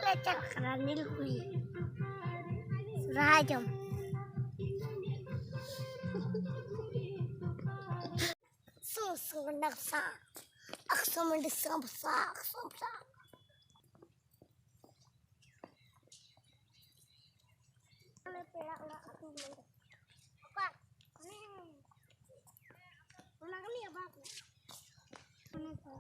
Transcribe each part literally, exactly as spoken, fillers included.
ᱞᱮ ᱪᱟᱞᱟᱜ ᱠᱟᱱᱟ ᱱᱤᱞᱠᱩᱭ ᱥᱚᱨᱦᱟᱭ ᱡᱚᱢ᱾ ᱥᱩ ᱥᱩ ᱱᱟᱠᱥᱟ ᱟᱠᱥᱚ ᱢᱟᱹᱰᱤ ᱥᱟᱢᱵᱥᱟ ᱟᱠᱥᱚ ᱢᱟᱹᱰᱤ᱾ ᱟᱞᱮ ᱯᱮᱲᱟ ᱚᱲᱟᱜ ᱟᱹᱛᱩ ᱢᱮᱱᱛᱮ᱾ ᱚᱠᱟ? ᱚᱱᱮ ᱚᱱᱟ ᱠᱟᱹᱢᱤᱭᱟ ᱵᱟᱯ᱾ ᱚᱱᱟ ᱠᱚ᱾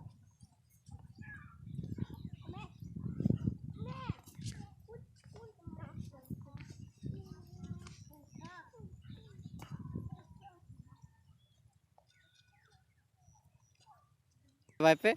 ᱵᱟᱭ ᱯᱮ᱾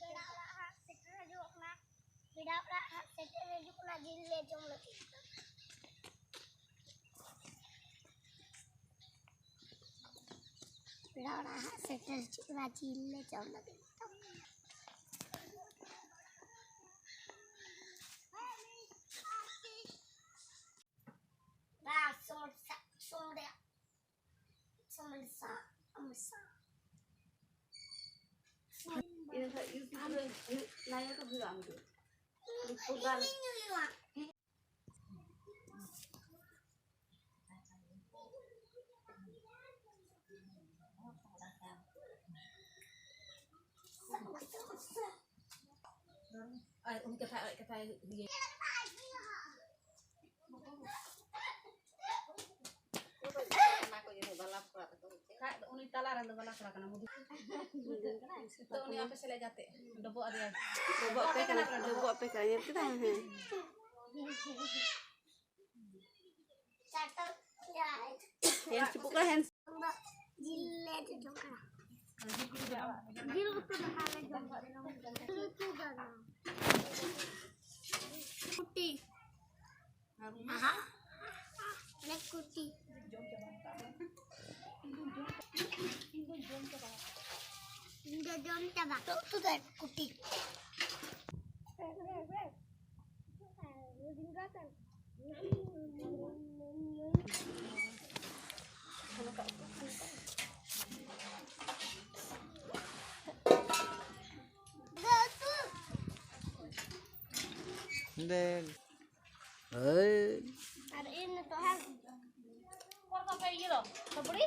ᱯᱮᱲᱟ ᱚᱲᱟᱜ ᱦᱟᱸᱜ ᱥᱮᱴᱮᱨ ᱦᱤᱡᱩᱜ ᱠᱟᱱᱟ᱾ ᱯᱮᱲᱟ ᱚᱲᱟᱜ ᱦᱟᱸᱜ ᱥᱮᱴᱮᱨ ᱦᱤᱡᱩᱜ ᱠᱟᱱᱟ, ᱡᱤᱞ ᱞᱮ ᱡᱚᱢ ᱞᱟᱹᱜᱤᱫ᱾ ᱯᱮᱲᱟ ᱚᱲᱟᱜ ᱦᱟᱸᱜ ᱥᱮᱴᱮᱨ ᱦᱤᱡᱩᱜ ᱠᱟᱱᱟ, ᱡᱤᱞ ᱞᱮ ᱡᱚᱢ ᱞᱟᱹᱜᱤᱫ᱾ ᱵᱟᱥ, ᱥᱚᱢᱚᱥᱥᱟ, ᱥᱚᱢᱚᱥᱥᱟ᱾ ᱥᱚᱢᱚᱥᱥᱟ, ᱥᱚᱢᱚᱥᱥᱟ᱾ ᱤᱱᱟᱹ ᱠᱷᱟᱡ YouTube ᱨᱮ ᱦᱩᱭᱩᱜ, ᱱᱟᱭᱟ ᱠᱚ ᱦᱩᱭᱩᱜᱼᱟ ᱟᱢ ᱫᱚ᱾ ᱤᱧ ᱦᱩᱭᱩᱜᱼᱟ᱾ ᱟᱨ ᱩᱱᱤ ᱠᱟᱛᱷᱟ, ᱟᱡ ᱠᱟᱛᱷᱟᱭ ᱤᱭᱟᱹ᱾ ᱚᱱᱟ ᱠᱚ ᱡᱤᱱᱤᱥ ᱵᱟᱞᱟ ᱯᱟᱲᱟᱜ ᱠᱷᱟᱡ ᱫᱚ ᱩᱱᱤ ᱛᱟᱞᱟ ᱨᱮᱱ ᱫᱚ ᱵᱟᱞᱟ ᱠᱚᱲᱟ ᱠᱟᱱᱟ, ᱢᱩᱫᱤ᱾ ᱛᱚ ᱩᱱᱤ ᱟᱯᱮ ᱥᱮᱫ ᱞᱮ ᱜᱟᱛᱮᱜ, ᱰᱚᱵᱚᱜ ᱟᱫᱮᱭᱟ᱾ ᱰᱚᱵᱚᱜ ᱟᱯᱮ ᱠᱟᱱᱟ, ᱰᱚᱵᱚᱜ ᱟᱯᱮ ᱠᱟᱱᱟ, ᱧᱮᱞ ᱠᱮᱫᱟ? ᱦᱮᱸ, ᱦᱮᱸ᱾ ᱦᱮᱸ, ᱪᱩᱯᱩᱜ ᱠᱟᱱᱟ, ᱦᱮᱸ᱾ ᱡᱤᱞ ᱞᱮ ᱡᱚᱢ ᱠᱟᱱᱟ᱾ ᱡᱤᱞ ᱩᱛᱩ ᱫᱟᱠᱟ ᱞᱮ ᱡᱚᱢ ᱠᱟᱱᱟ᱾ ᱡᱤᱞ ᱩᱛᱩ ᱫᱟᱠᱟ᱾ ᱠᱩᱴᱤ᱾ ᱟᱦᱟ᱾ ᱚᱱᱮ ᱠᱩᱴᱤ᱾ ᱤᱧ ᱫᱚ ᱡᱚᱢ ᱪᱟᱵᱟ᱾ ᱛᱚ ᱩᱛᱩ ᱫᱚ ᱠᱩᱴᱤ᱾ ᱫᱮ᱾ ᱦᱳᱭ᱾ ᱟᱨ ᱤᱧ ᱱᱤᱛᱚᱜ ᱦᱟᱸᱜ ᱚᱠᱟ ᱞᱮᱠᱟ ᱯᱮ ᱤᱭᱟᱹ ᱫᱚ? ᱥᱟᱹᱯᱲᱤ?